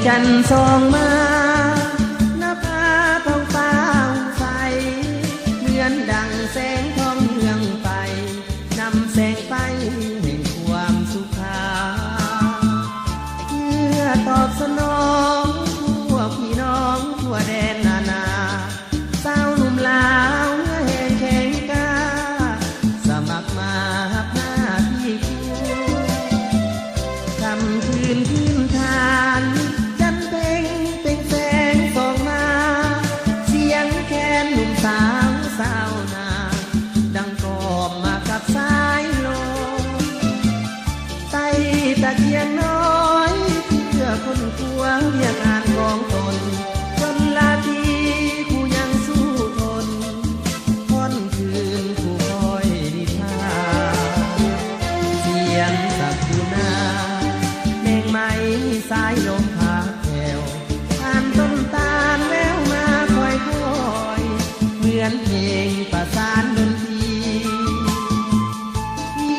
ຈັນສ່ອງມາ ນະພາທ້ອງຟ້າໃສ ເໝືອນດັ່ງແສງທອງເຮືອງໄຟ ນຳແສງໄຟແຫ່ງຄວາມສຸຂາ ເພື່ອຕອບສະໜອງພວກພີ່ນ້ອງທົ່ວແດນນານາ ຊາວໜຸ່ມລາວເຫື່ອແຮງແຂງກ້າ ສະໝັກມາຮັບໜ້າທີ່ຄູ ຄ່ຳຄືນພື້ນຖານ ຈັນເພັງເປັງແສງສ່ອງມາ ສຽງແຄນໜຸ່ມສາວຊາວນາ ດັ່ງກອມມາກັບສາຍລົມ ໄຕ່ຕະກຽງນ້ອຍ ເພື່ອຄົ້ນຄວ້າວຽກງານຂອງຕົນ ຈົນລາຕີຜູ້ຍັງສູ້ທົນ ຂ້ອນຄືນຜູ້ຄອຍນິທານ ສຽງສັກຄູນາ ແມງໄມ້ສາຍລົມພາແຜ່ວ ຜ່ານຕົ້ນຕານແວວມາຄ່ອຍໆ ເໝືອນເພງປະສານດົນຕີ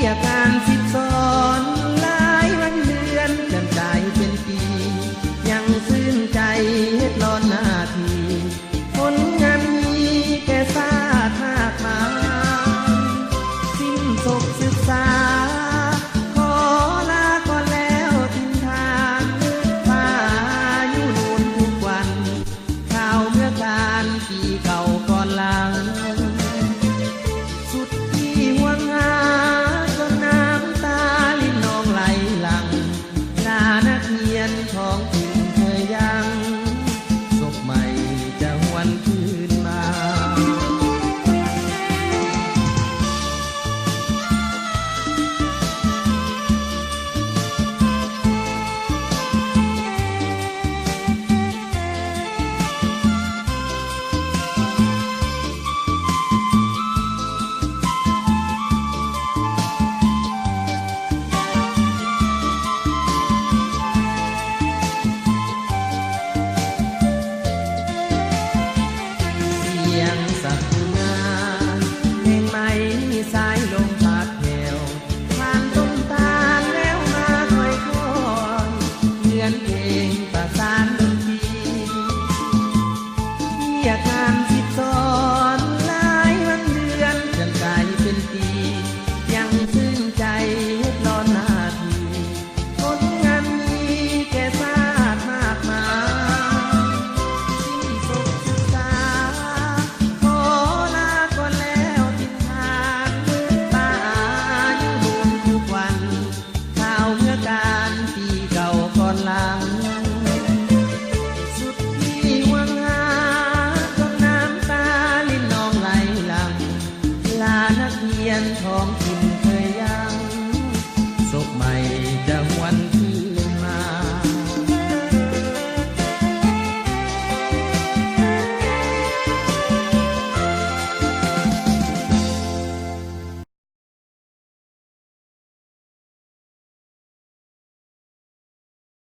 ວຽກງານສິບສອນ ຫຼາຍວັນເດືອນ ເດືອນກາຍເປັນປີ ຍັງຊື່ນໃຈເຮັດລ້ອນໜ້າທີ່ ຜົນງານມີແກ່ຊາດມາກມາຍ ສິ້ນສົກສຶກສາ ຂໍລາກ່ອນແລ້ວຖິ່ນຖານ ພາອາຍຸໜູນທຸກວັນ ຂ່າວເມື່ອການປີເກົ່າກ່ອນຫຼັງ ສຸດທີ່ຫວງຫາ ຈົນນ້ຳຕາລິນນອງໄຫຼຫຼັ່ງ ລານັກຮຽນທ້ອງຖິ່ນເຄີຍຍັງ ສົບໃໝ່ຈະຫວນຄືນມາ. ສຽງສັກຄູນາ ແມງໄມ້ສາຍລົມພັດແຜ່ວ ຜ່ານຕົ້ນຕານແວວມາຄ່ອຍໆ ເໝືອນເພງປະສານດົນຕີ ວຽກງານສິບສອນ ຫຼາຍວັນເດືອນ ເດືອນກາຍເປັນປີ ຍັງຊື່ນໃຈເຮັດລ້ອນໜ້າທີ່ ຜົນງານມີແກ່ຊາດມາກມາຍ ສິ້ນສົກສຶກສາ ຂໍລາກ່ອນແລ້ວຖິ່ນຖານ ປາອາຍຸບຸນທຸກວັນ ຂ່າວເມື່ອການປີເກົ່າກ່ອນຫຼັງ ສຸດທີ່ຫວງຫາ ຈົນນ້ຳຕາລິນນອງໄຫຼຫຼັ່ງ ລານັກຮຽນທ້ອງຖິ່ນ